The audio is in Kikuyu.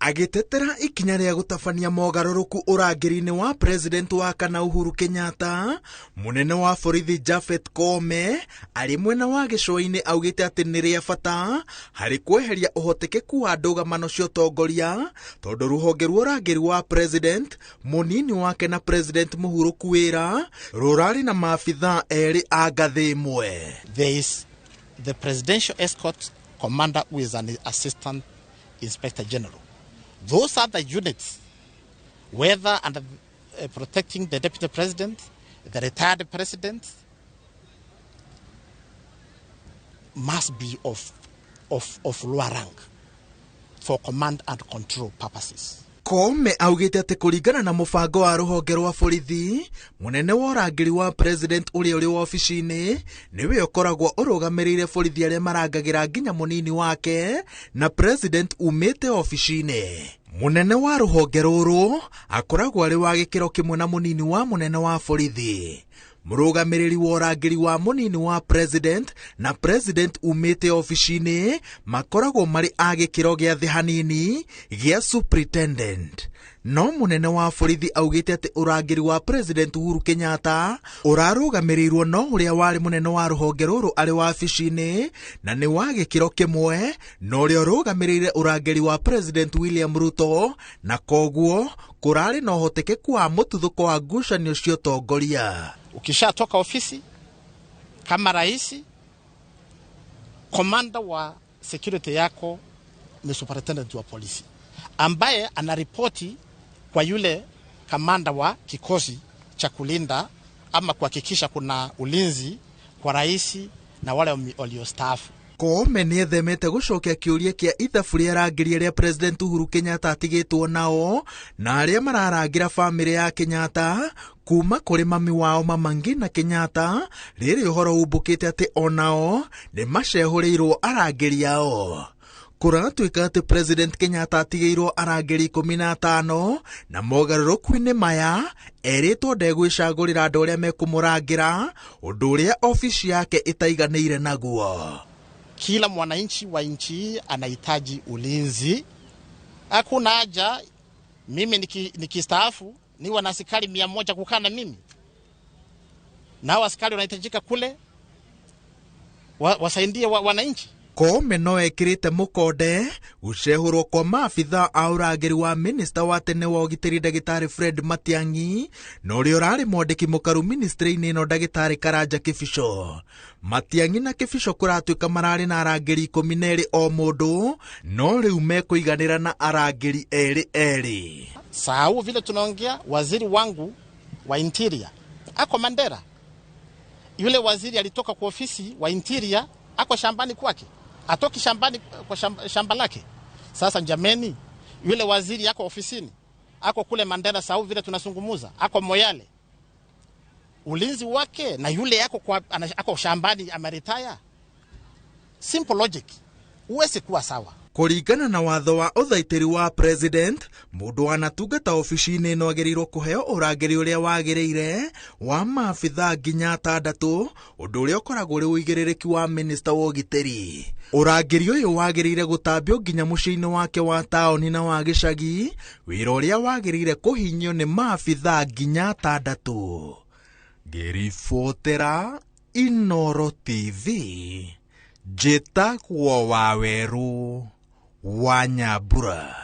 Agĩtetera ikinya rĩa gũtabania mogarũrũku ũrangĩri-inĩ wa president wa kana Uhuru Kenyatta, mũnene wa borithi Japhet Koome arĩ mwena wa gĩcũa-inĩ augĩte atĩ nĩ rĩa bata harĩ kweheria ũhotekeku wa ndũgamano cia ũtongoria tondũ rũhonge rwa ũrangĩri wa president, mũnini wake na president mũhurũku wĩra rũrarĩ na maabithaa erĩ a ngathĩ ĩmwe. There is the presidential escort commander who is an assistant inspector general. Those are the units, whether under protecting the deputy president, the retired president, must be of lower rank for command and control purposes. Koome augĩte atĩ kũringana na mũbango wa rũhonge rwa borithi, mũnene wa ũrangĩri wa president ũrĩa ũrĩ wabici-inĩ nĩwe ũkoragwo ũrũgamĩrĩire borithi arĩa marangagĩra nginya mũnini wake na president umĩte wabici-inĩ. Mũnene wa rũhonge rũrũ akoragwo arĩ wa gĩkĩro kĩmwe na mũnini wa mũnene wa borithi. Mũrũgamĩrĩri wa ũrangĩri wa mũnini wa president na president umĩte obici-inĩ makoragwo marĩ a gĩkĩro gĩa thĩ hanini gĩa superintendent. No mũnene wa borithi augĩte atĩ ũrangĩri wa president Uhuru Kenyatta ũrarũgamĩrĩirwo no ũrĩa warĩ mũnene wa rũhonge rũrũ arĩ wabici-inĩ na nĩ wa gĩkĩro kĩmwe na ũrĩa ũrũgamĩrĩire ũrangĩri wa president William Ruto, na koguo kũrarĩ na ũhotekeku wa mũtuthũko wa ngucanio cia ũtongoria. Ukishatoka ofisi kama rais, komanda wa security yako ni superintendent wa polisi ambaye anaripoti kwa yule kamanda wa kikosi cha kulinda ama kuhakikisha kuna ulinzi kwa rais na wale waliostaafu. Koome nĩethemete gũcokia kĩũria kĩa ithabu rĩa arangĩri arĩa President Uhuru Kenyatta atigĩtwo nao na arĩa mararangĩra bamĩrĩ ya Kenyatta kuma kũrĩ mami wao Mama Ngina Kenyatta, rĩrĩ ũhoro umbũkĩte atĩ onao nĩ macehũrĩirwo arangĩri ao. Kũratuĩka atĩ President Kenyatta atigĩirwo arangĩri 15 na mogarũrũku-inĩ maya erĩtwo ndegwĩcagũrĩra andũ arĩa mekũmũrangĩra, ũndũ ũrĩa obici yake ĩtaiganĩire naguo. Kila mwananchi wa nchi hii anahitaji ulinzi. Hakuna haja mimi nikistaafu niwe na askari 100 kukaa na mimi. Na hao askari wanahitajika kule wasaidie wananchi. Koome no ekĩrĩte mũkonde gũcehũrwo kwa maabithaa a ũrangĩri wa minista wa tene wa ũgitĩri ndagĩtarĩ Fred Matiang'i na ũrĩa ũrarĩ mwandĩki mũkaru ministry-inĩ ĩno ndagĩtarĩ Karanja Kĩbico. Matiang'i na Kĩbico kũratuĩka mararĩ na arangĩri 12 o mũndũ, no rĩu mekũiganĩra na arangĩri erĩ erĩ. Saa huu vile tunaongea, waziri wangu wa interior ako Mandera. Yule waziri alitoka kwa ofisi wa interior ako shambani kwake. Atoki shambani kwa shamba lake. Sasa jameni, yule waziri ako ofisini, ako kule Mandera saa huu vile tunazungumuza, ako Moyale. Ulinzi wake na yule ako shambani ameritaya. Simple logic. Huwezi kuwa sawa. Kũringana na watho wa ũthaitĩri wa president, mũndũ wanatungata obici-inĩ ĩno agĩrĩirwo kũheo ũrangĩri ũrĩa wagĩrĩire wa maabithaa nginya 6, ũndũ ũrĩa ũkoragwo ũrĩ ũigĩrĩrĩki wa minista wa ũgitĩri. Ũrangĩri ũyũ wagĩrĩire gũtambio nginya mũciĩ-inĩ wake wa taũni na wa gĩcagi, wĩra ũrĩa wagĩrĩire kũhinyio nĩ maabithaa nginya 6. Ngĩribotera Inooro TV, njĩtagwo Wawerũ wa Nyambura.